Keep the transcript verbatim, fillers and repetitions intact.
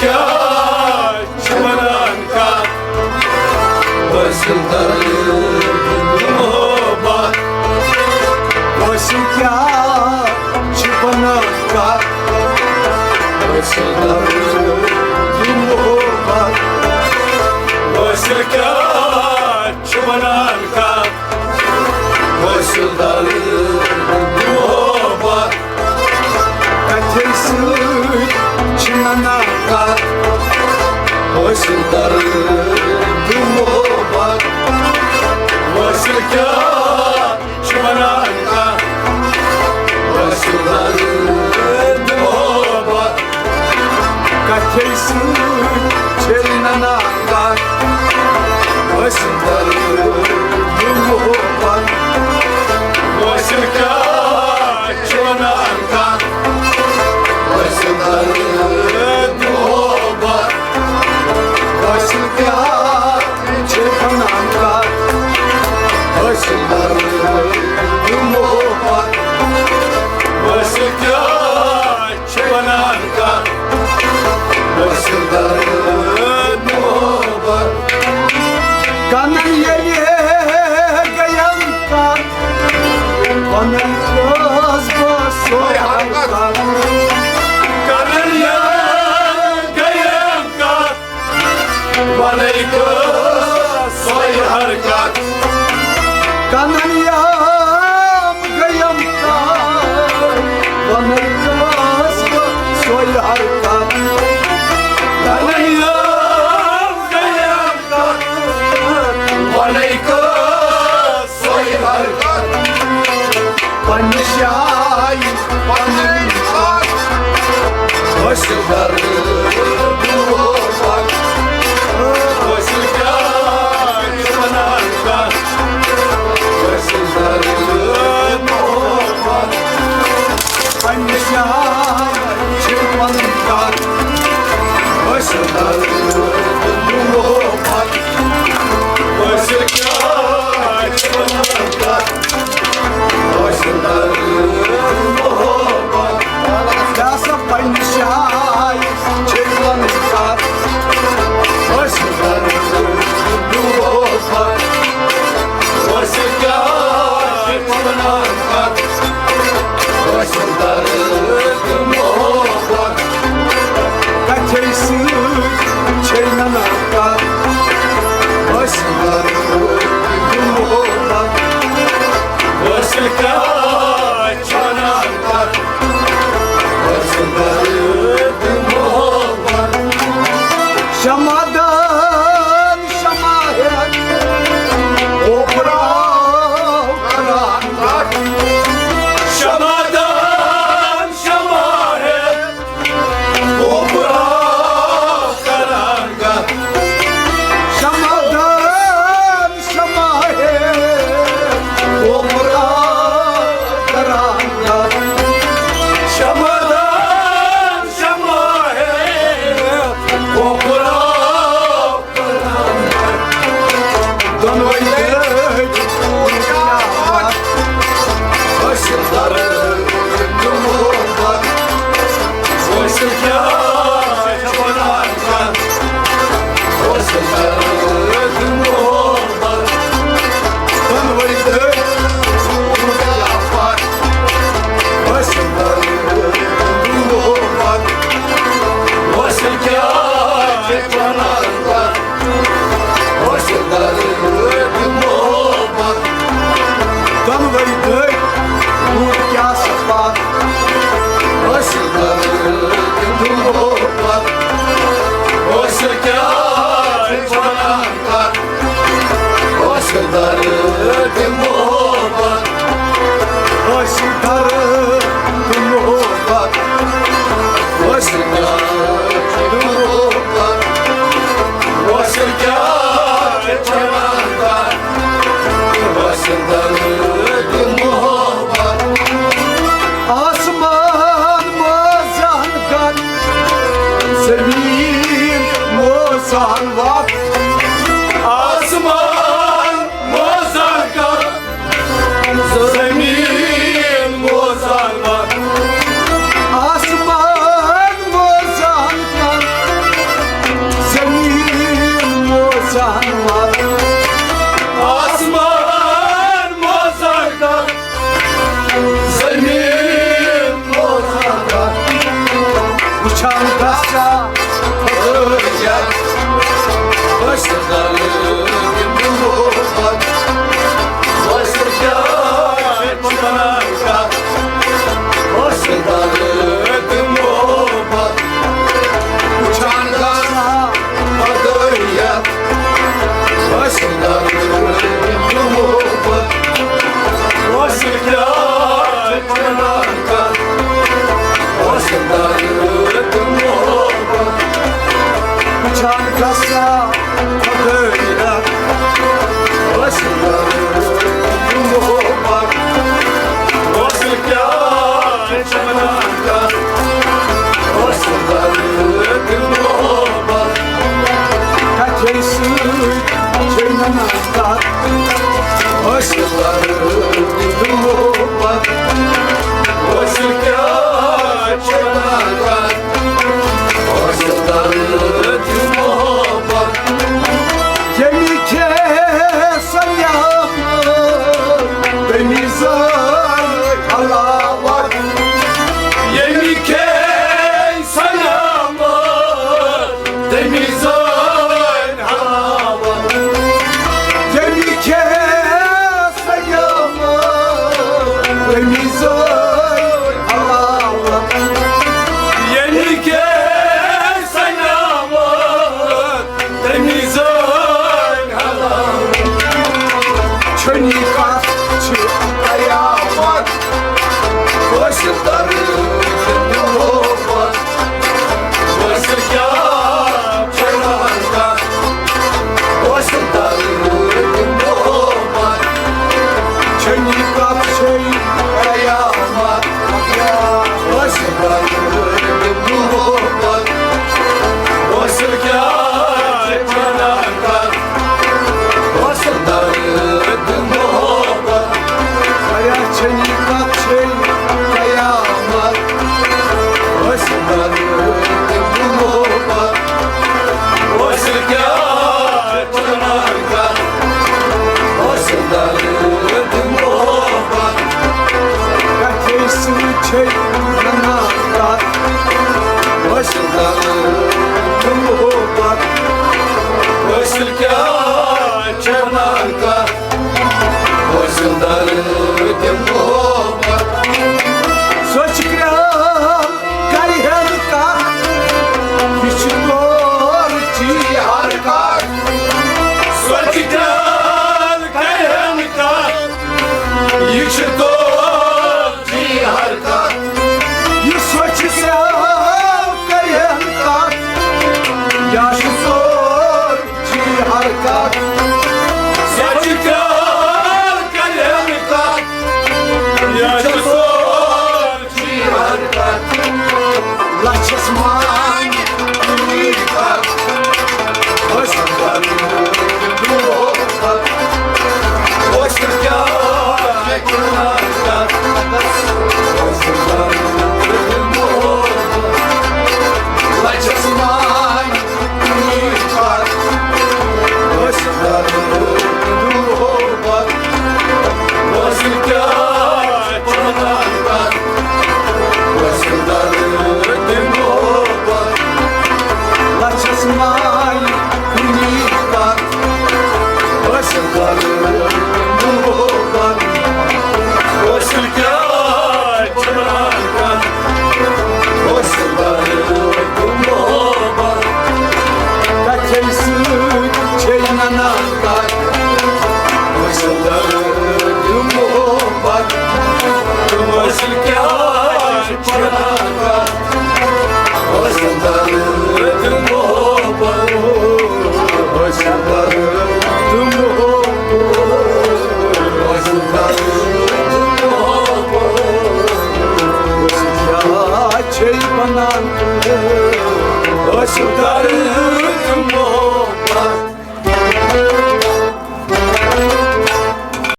کیٛاہ چھِ وَنان کَتھ؟ حٲصِل کَرٕ محبت۔ حٲصِل کیٛاہ چھِ وَنان کَتھ؟ حٲصِل کَرٕ محبت۔ حٲصِل کیٛاہ چھِ وَنان کَتھ؟ حٲصِل کَرٕ محبت۔ کَتھِ سۭتۍ چھِ نَنان کَتھ۔ حٲصِل کَرٕ محبت۔ حٲصِل کیٛاہ چھِ وَنان کَتھ؟ حٲصِل کَرٕ محبت۔ کَتھِ سۭتۍ چھِ نَنان کَتھ۔ حٲصِل کَرٕ محبت۔ حٲصِل کیٛاہ چھِ وَنان کَتھ؟ حٲصِل کَرٕ محبت۔ حٲصِل کیٛاہ چھِ وَنان کَتھ؟ حٲصِل کَرٕ محبت۔ حٲصِل کیٛاہ چھِ وَنان کَتھ؟ حٲصِل کَرٕ محبت۔ کَنَن ییٚلہِ گٔیم کَتھ، وَنَن کٲژ بہٕ سۄے ہر کَتھ۔ کَنَن ییٚلہِ گٔیم کَتھ، وَنَے کٲژ سۄے ہر کَتھ۔ کَنَن ییٚلہِ گٔیم کَتھ، وَنَے کٲژ بہٕ سۄے ہر کَتھ۔ کَنَن ییٚلہِ گٔیم کَتھ، وَنَے کٲژ سۄے ہر کَتھ۔ پننہِ جایہِ پنٕنۍ کَتھ۔ حٲصِل کَرٕ محبت۔ حٲصِل کیٛاہ چھِ وَنان کَتھ؟ حٲصِل کَرٕ محبت۔ پننہِ جایہِ چھِ پنٕنۍ کَتھ۔ حٲصِل کَرٕ محبت۔ حٲصِل کیٛاہ چھِ وَنان کَتھ؟ حٲصِل کَرٕ محبت۔ کیٛاہ سا پننہِ جایہِ چھِ پنٕنۍ کَتھ۔ حٲصِل کَرٕ محبت۔ حٲصِل کیٛاہ چھِ وَنان کَتھ؟ حٲصِل کَرٕ محبت۔ کَتھِ سۭتۍ چھے نَنان کَتھ۔ حٲصِل کَرٕ محبت۔ حٲصِل کیٛاہ چھِ وَنان کَتھ؟ حٲصِل کَرٕ محبت۔ شمع دان شمع ہٮ۪تھ اوپراو کران کَتھ۔ شمع دان شمع ہٮ۪تھ اوپراو کران کَتھ۔ شمع دان شمع ہٮ۪تھ اوپراو کران کَتھ۔ شمع دان شمع ہٮ۪تھ اوپراو دۄنوَے دٔدۍ حٲصِل کَرٕ محبت۔ حٲصِل کیٛاہ چھِ وَنان کَتھ؟ حٲصِل کَرٕ محبت۔ دۄنوَے دٔدۍ حٲصِل کَرٕ محبت۔ حٲصِل کیٛاہ چھِ وَنان کَتھ؟ حٲصِل کَرٕ محبت۔ دۄنوَے دٔدۍ روٗد کیٛاہ سا پَتھ؟ حٲصِل کَرٕ محبت۔ حٲصِل کیٛاہ چھِ وَنان کَتھ؟ حٲصِل کَرٕ محبت۔ حٲصِل کَرٕ محبت۔ حٲصِل کَرٕ محبت۔ حٲصِل کیٛاہ چھِ وَنان کَتھ؟ حٲصِل کَرٕ محبت۔ آسمان موزان گَن، زٔمیٖن موزان وَتھ۔ آسمان موزان گَن، زٔمیٖن موزان وَتھ۔ آسمان موزان گَن، جانور۔ آسمان موزان کر، زمین موزان کر، وٕچھان گژھا خدٲیت، أسۍ کرو تِم محبت، أسۍ کیٛاہ چھِ وَنان کتھ، أسۍ کرو تِم محبت، وٕچھان گژھا خدٲیت، أسۍ کرو تِم محبت، أسۍ کیٛاہ چھِ وَنان کتھ، أسۍ کرو تِم محبت، وٕچھان گژھا خدٲیت، أسۍ کرو تِم محبت، أسۍ کیٛاہ چھِ وَنان کتھ، أسۍ کرو تِم محبت، کتھے سۭتۍ چھِ وَنان کتھ، أسۍ کرو تِم محبت، أسۍ کیٛاہ چھِ وَنان کتھ، أسۍ کرو تِم محبت، ییٚمہِ کھے سَلیامت، تٔمی زٲے حلاوت، ییٚمہِ کھے سَلیامت، تٔمی زٲے حلاوت، ییٚمہِ کھے سَلیامت، تٔمی زٲے حلاوت، ییٚمہِ کھے سَلیامت، تٔمی زٲے حلاوت۔ چھُنی کتھ چھِ قیامت، أسۍ کرو تِم محبت، أسۍ کیٛاہ چھِ وَنان کتھ، أسۍ کرو تِم محبت، چھُنی کتھ چھِ قیامت، أسۍ کرو تِم محبت، أسۍ کیٛاہ چھِ وَنان کتھ، أسۍ کرو تِم محبت، ایا چھُنی کتھ چھِ قیامت، أسۍ کرو تِم محبت، أسۍ کیٛاہ چھِ وَنان کتھ، أسۍ کرو تِم محبت، کتھے سۭتۍ چھِ وَنان کتھ، أسۍ کرو